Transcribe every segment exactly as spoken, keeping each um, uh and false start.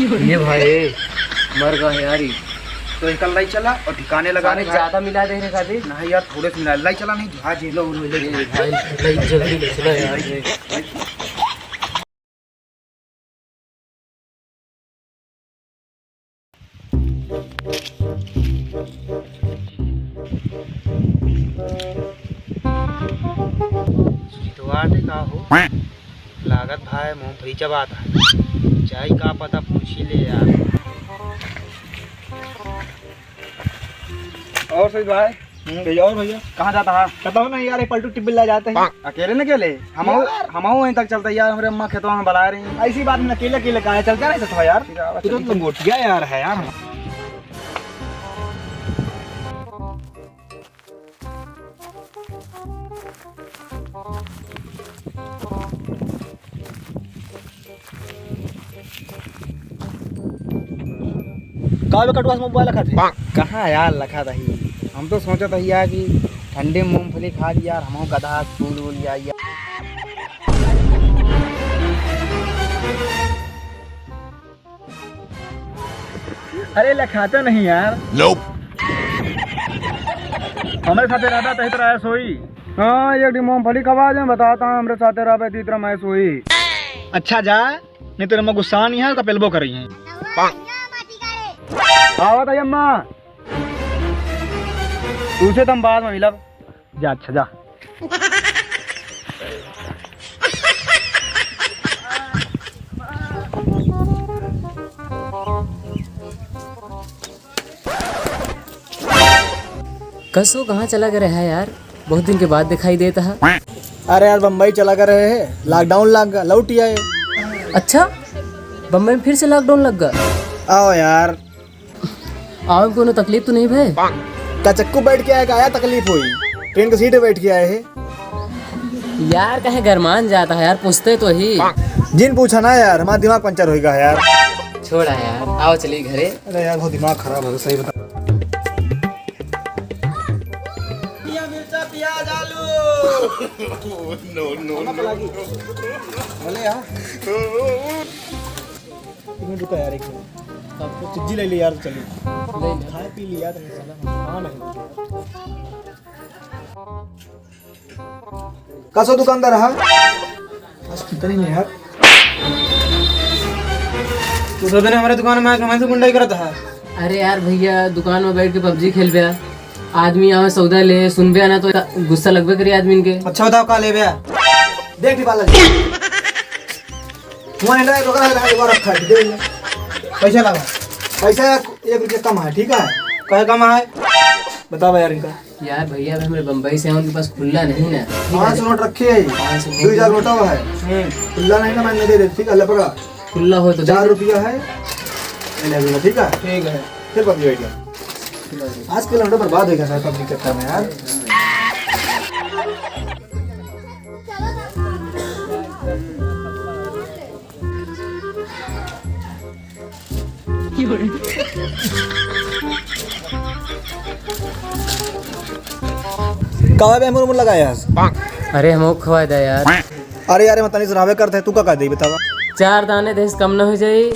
ये भाई, मर गया यार ये। तो इनका लाई चला और ठिकाने लगा सारे दे भाई। ज्यादा मिला दे रे खातिर। नहीं यार, थोड़े से मिला, लाई चला, नहीं तो आज ये लो, लो, लो। ए भाई, लाई जल्दी ले चला यार। सुजितवा ते का हो? लागत भाई मूंगफली चबात है। जाई का पता, पूछी ले यार। और सुजित भाई, हम्म। भैया, और भैया? कहाँ जाता है? पता हो ना यार, ये पलटू टिब्बिल ला जाते हैं। अकेले न अकेले? हम यार। हम वहीं तक चलते यार, हमरे अम्मा खेतवा में बला रही हैं। ऐसी बात नहीं, अकेले अकेले कहाँ है? चलते नहीं सकते यार। ठीक है, तू तो चलिए। लंगोटिया यार है यार। का बे कटुआ से मुंह लखत है? कहाँ यार लखत ही? हम तो सोचत ही यार कि ठंडी में मूंगफली खा ली यार, हमहू गधा फूल वूल जाई यार। अरे लखाता नहीं यार। Nope। हमरे साथे रहता तही तरह ऐस होई। हाँ, एक दिन मूंगफली खवा दे, बताता हूँ, हमरे साथे रहबे तही तरह ऐस होई। अच्छा जा, नहीं तो मैं गुस्सा नहीं है तो पेलबो करी है। आवत है अम्मा, तुझसे तो हम बाद में मिलब। जा, अच्छा, जा। कसो कहाँ चला गया रहा यार, बहुत दिन के बाद दिखाई देता है। अरे यार, बम्बई चला गया रहे है, lockdown लग गया, लौट ही आए। अच्छा, बम्बई में फिर से lockdown लग गया? आओ यार, आवे में कोनो तकलीफ तो नहीं भे? का चक्कू बैठ के आए का आया तकलीफ होई? ट्रेन के सीट पे बैठ के आए है। यार, कहे गरमान जाता है यार, पूछते तो ही। जिन पूछा ना यार, हमारा दिमाग पंचर होइगा यार। छोड़ा यार, आओ चलिए घरे। अरे यार, बहुत दिमाग खराब है, सही बता। मिर्चा, प्याज, आलू। No, no, no। भले यार। एक मिनट रुका यार, एक मिनट। तब तो चिज्जी ले ली यार, चलिए। ले ले। खाए पी लिया तो साला, हाँ नहीं। कसो दुकानदार हा? आज कितनी नहीं यार। तू तो दिन हमारे दुकान में आके हमसे गुंडाई करता है। अरे यार भैया, दुकान में बैठ के पबजी खेलबे, आदमी आवे सौदा ले, सुनबे ना तो गुस्सा लगबे करी आदमी इनके। अच्छा बताओ का लेबे? देख दी बालाजी। वहाँ है ना, एक रुपया है, एक रुपया रखा है, दे दे। पैसा लगा। पैसा एक, एक रुपया कम है, ठीक है? काहे कम है? बताओ यार इनका। यार भैया, अभी हमरे बम्बई से हैं, उनके पास खुल्ला नहीं ना। पाँच सौ नोट रखे हैं। पाँच सौ नोट। दो हजार नोटा हुआ है। हम्म। खुल्ला नहीं ना, मैं दे दे, ठीक है, ले पकड़ा। खुल्ला हो तो दे। चार रुपया है, ये ले लूँगा, ठीक है? ठीक है। फिर पबजी बैठ गया। आज के लौंडा बर्बाद हो गया सर पबजी के चक्कर में यार। कावा बे मुरमुर लगाया है? अरे हमहू खवाए दे यार। अरे यार, मैं तनी से रहबे करते हैं, तू का कह दे बतावा? चार दाने देस कम न हो जाई।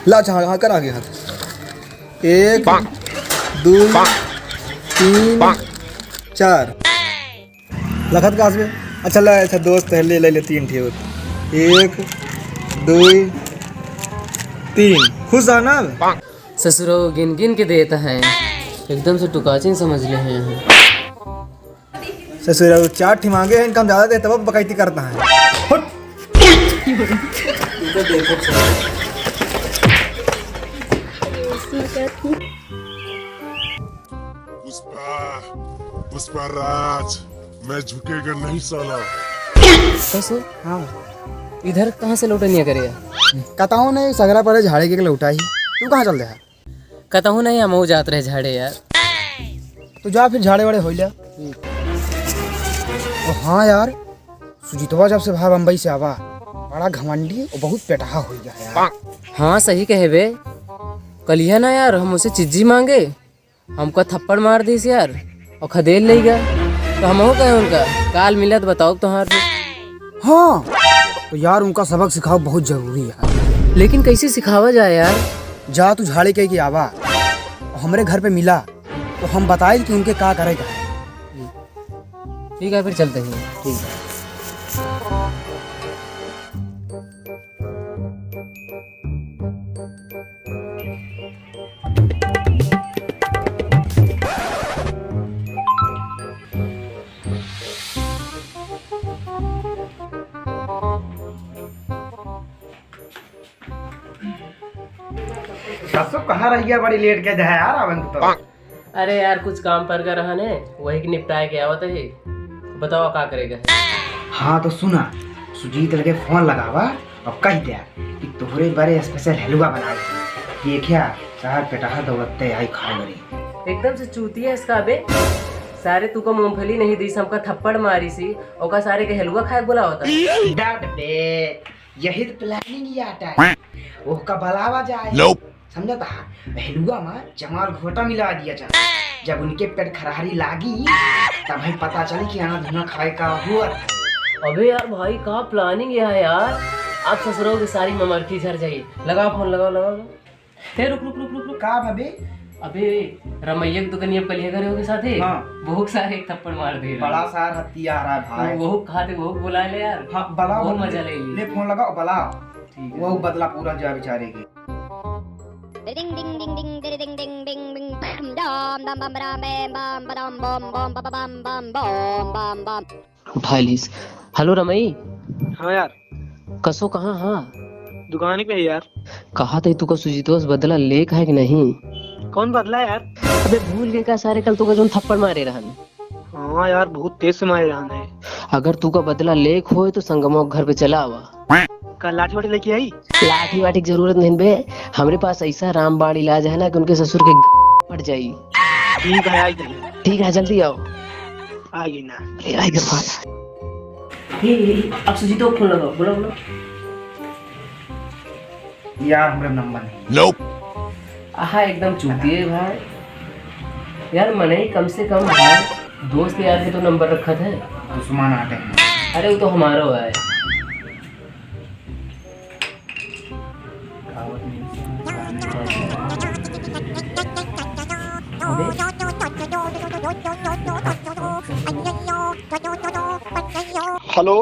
ला अच्छा, हाँ, हाँ, कर आगे हाथ। एक, दो, तीन, चार। लखत का हंसबे? अच्छा, ले, अच्छा, दोस्त है, ले, ले, ले, तीन ठे और। एक, दो, तीन। खुश है ना? ससुरो गिन गिन के देता है, एकदम से टुकाचिन समझ ले हैं। ससुरो चार ठे मांगे हैं, इनका हम ज्यादा दे, तब बकैती करता है। हट। पुष्पा, पुष्पा राज, मैं झुकेगा नहीं साला। कसो? हाँ। इधर कहाँ से लौटनिया करे? कतहूँ नहीं, सगरा पड़े झाड़े के लौटा ही। तू कहाँ चल रहा है? कतहूँ नहीं, हमहू जात रहे झाड़े यार। तो जा फिर झाड़े वाड़े हो लिया। ओ हाँ यार, सुजीतवा जब से भाई बम्बई से आवा, बड़ा घमंडी और बहुत पेटहा हो गया यार। हाँ, सही कहे बे। कलिया ना यार, हम उसे चिज्जी मांगे, हमका थप्पड़ मार दीस यार, और खदेड़ ले गया। तो हमहू कहे उनका, काल मिलत बताओ तोहार से। हाँ, तो यार उनका सबक सिखाओ, बहुत जरूरी है। लेकिन कैसे सिखावा जाए यार? जा तू झाड़े कह के आवा, हमरे घर पे मिला, तो हम बताइल कि उनके का करे का है। ठीक है, फिर चलते हैं। ठीक है। सासू कहाँ रह गया, बड़ी लेट के जहे यार, आवन तो। अरे यार, कुछ काम पर का रहन है, वही के निपटाए के आवत है। बताओ, का करेगा है? हाँ, तो सुना, सुजीत लगे फोन लगावा और कह दिया कि तोहरे बरे स्पेशल हलवा बनाए। देखिया, सार पेटाहा दौड़ते आई खाए बरी। एकदम से चूतिया इसका बे। सारे तू को मूंगफली नहीं दी, हमका थप्पड़ मारी सी, ओका सारे के हलवा खाए बोला होता। डट बे, यही तो प्लानिंग ही आता है। ओका बलावा जाए। समझा था? हलवा में जमाल घोटा मिला दिया जाए। जब उनके पेट खरारी लागी, तब ही पता चली कि आना धुना खाए का हुआ। अबे यार भाई, का प्लानिंग यह है यार? आप ससुरों की सारी ममरखी झर जाई। लगाओ फोन, लगाओ, लगाओ, लगाओ। ए, रुक, रुक, रुक, रुक, रुक। का भाभी? अबे, रमैया के दुकनिया पे लिया करे ओके साथे। हाँ। बहुत सारे एक थप्पड़ मार दे रहे। बड़ा सार हत्या आ रहा है भाई। वो, वो खाते, वो बुला ले यार। हाँ, बुलाओ, वो बुलाओ। मजा ले ली। ले, फोन लगाओ, बुलाओ। ठीक है। वो बदला पूरा जा बेचारे के। Ding ding ding ding ding ding ding ding ding bam dam dam bam bam bam bam bam bam bam bam bam bam bam bam bam bam bam। उठा लीस। हेलो रमई। हाँ यार। कसो कहाँ हा? दुकान पे है यार। कहा थे तू का सुजीतवा से बदला लेक है कि नहीं? कौन बदला यार? अबे भूल गए का सारे, कल तू का जोन थप्पड़ मारे रहन। हाँ यार, बहुत तेज से मारे रहन है। अगर तू का बदला लेक होए तो संगमवा के घर पे चला आवा। का लाठी वाठी लेके आई? लाठी वाठी की जरूरत नहीं बे, हमरे पास ऐसा रामबाण इलाज है ना कि उनके ससुर के फट जाई। ठीक है, आई जाइए। ठीक है, जल्दी आओ। आ गई ना। अरे, आई गे भाई। ए, ए, ए, अब सुजीत को फोन लगाओ, बोलो, बोलो। यार, हमरा नंबर नहीं। आहा, एकदम चूतिए भाई। यार, मनई कम से कम भाई, दोस्त यार के तो नंबर रखत है। दुश्मन आटे हैं। अरे, वो तो हमारो है। हेलो।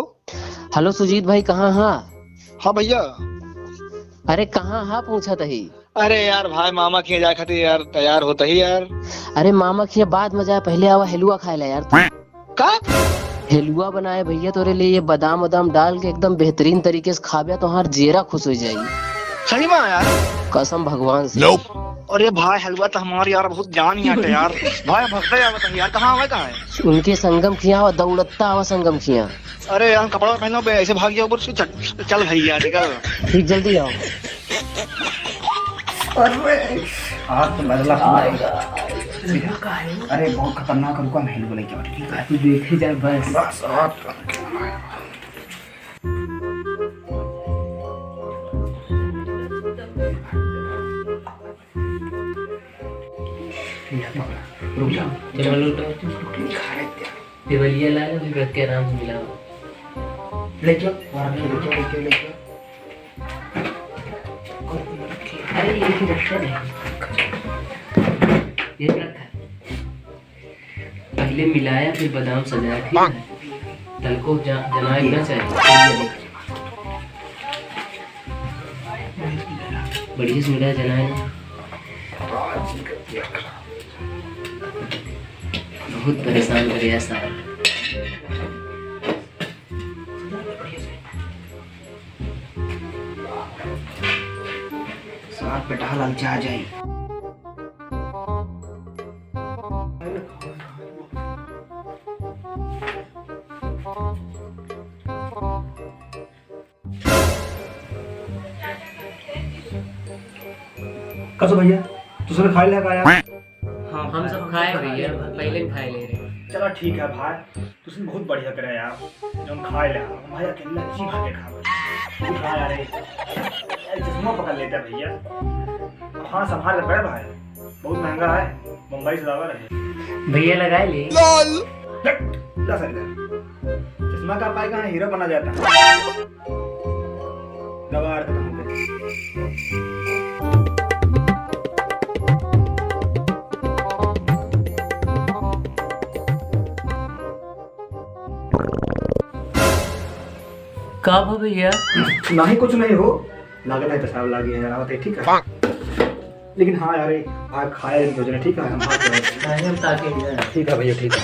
हेलो सुजीत भाई, कहाँ हा? हाँ भैया। अरे कहाँ हा पूछत ही? अरे यार भाई, मामा के जाए खातिर यार तैयार होत ही यार। अरे मामा के बाद में जाए, पहले आवा हेलुआ खाए ला यार। का? हेलुआ बनाए भैया तोरे लिए, ये बादाम वादाम डाल के एकदम बेहतरीन तरीके से खाबे, तोहार जेरा खुश हो जाई। सही में यार? कसम भगवान से। अरे भाई, हलवा तो हमार यार बहुत जान ही आटे यार। भाई, भगते यार, बताइए यार, कहाँ आवे, कहाँ है? उनके संगम किया आवा, दौड़ता आवा संगम किया। अरे यार, कपड़ा पहनो बे, ऐसे भाग जाओ, बोल, चल, चल भैया, निकल। ठीक, जल्दी आओ। अरे, आज तो बदला पूरा। अरे, बहुत खतरनाक है, रुको, मैं इनको लेके आऊँ, ठीक है? तू देखे जा बस। बस, आज तो रुक जा। टेबल उठा। टेबलिया ला लो, फिर रख के आराम से मिलाओ। लेके आओ, वहाँ रखिए, लेके आओ, लेके आओ, लेके आओ। अरे, ये भी रखा है। ये रखा है। पहले मिलाया, फिर बादाम सजाया, ठीक है? तल को जा-, जलाए ना चाहिए। बढ़िया से मिलाया, जलाए ना। बहुत परेशान करे यार साहब। साहब बेटा ललचा जाई। कसो भैया, तू सब खाए लिहा का यार? हाँ, हम सब खाए भैया, पहले ही खाए ले रहे। चला ठीक है भाई, तू सब बहुत बढ़िया करे यार, जौन खाए लिहा, भाई अकेला जी भर के खा ले। तू खा यार, ए, चश्मा पकड़ लेता भैया। हाँ, संभाल ले बड़े भाई, बहुत महंगा है, बम्बई से लावा रहे। भैया लगा ले। हट, ला सर इधर। चश्मा का पाए कहाँ हीरो बना जाता है। गवार खत्म हो गए। का भा भैया? नाही, कुछ नहीं हो, लागत है पेशाब लाग गया यार, आवत है, ठीक है? लेकिन हाँ यार, आज खाए नहीं भोजन, ठीक है, हम भाग गए। नहीं, हम ताके नहीं आए। ठीक है भैया, ठीक है।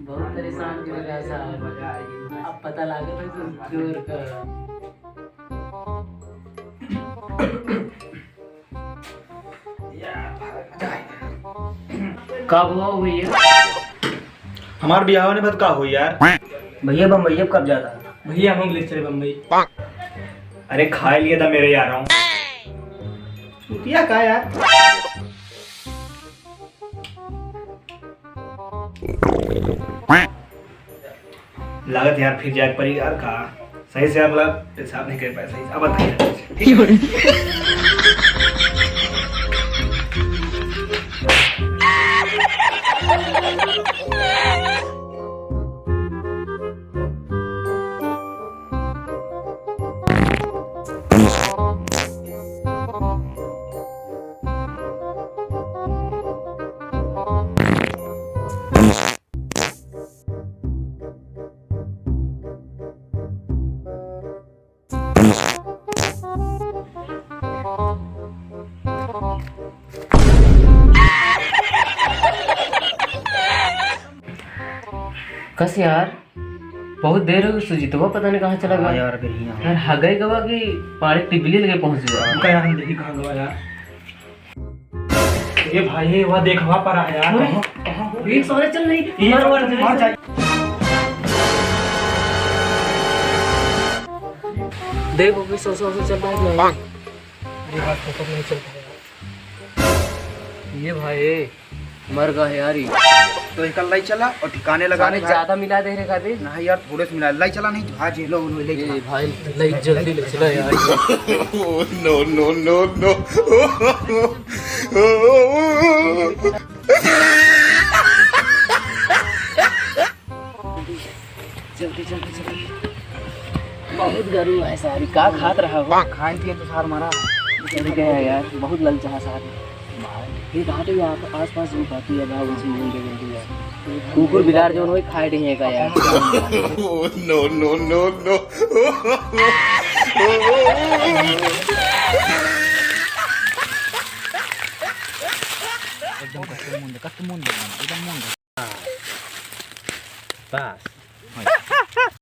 बहुत परेशान कर रहा साहब। अब पता लागत है तो जोर का। कब हो भैया? हमार बियाह होने बाद का हो यार? भैया बम्बई अब कब जाता? भैया हम लोग ले चले बम्बई। अरे खाए लिए था मेरे यारों। चुतिया का यार? लागत यार फिर जाए पड़ी यार का। सही से मतलब पेशाब नहीं कर पाए सही से। अब बताइए। कस यार, बहुत देर हो गई, सुजीतवा पता नहीं कहाँ चला गया। हाँ यार, गई है। यार, हगई गवा कि पानी टिबली लगे पहुँच गया। रुका यार, हम देखी कहाँ गवा यार। ए भाई, ए, वह देखवा पर आया यार। अरे, कहाँ, कहाँ हो? एक सौ चल नहीं। एक सौ चल नहीं। देख, वो भी सौ, सौ से चल रहा है कि नहीं? अरे, बात तो सब नहीं चल रहा है यार। ये भाई, मर गए यार ई। तो इनका लाई चला और ठिकाने लगा सारे दे भाई। ज्यादा मिला दे रे खातिर। नहीं यार, थोड़े से मिला, लाई चला नहीं तो आज ये लो, उन्होंने ले ए चला। भाई, लाई जल्दी ले चला यार। No, no, no, no। जल्दी, जल्दी, जल्दी। बहुत गरु है सारी, का खात रहा हो? खाए पिए तो सार मारा। चल गया यार, बहुत ललचा सारी। ये बाटे आप आसपास जो बाकी है ना, उनसे मिल के जल्दी यार। कुकुर बिलार जो होई खाए रही है का यार? No, no, no, no। एकदम कस्टम मुंड, कस्टम मुंड, एकदम मुंड। बस।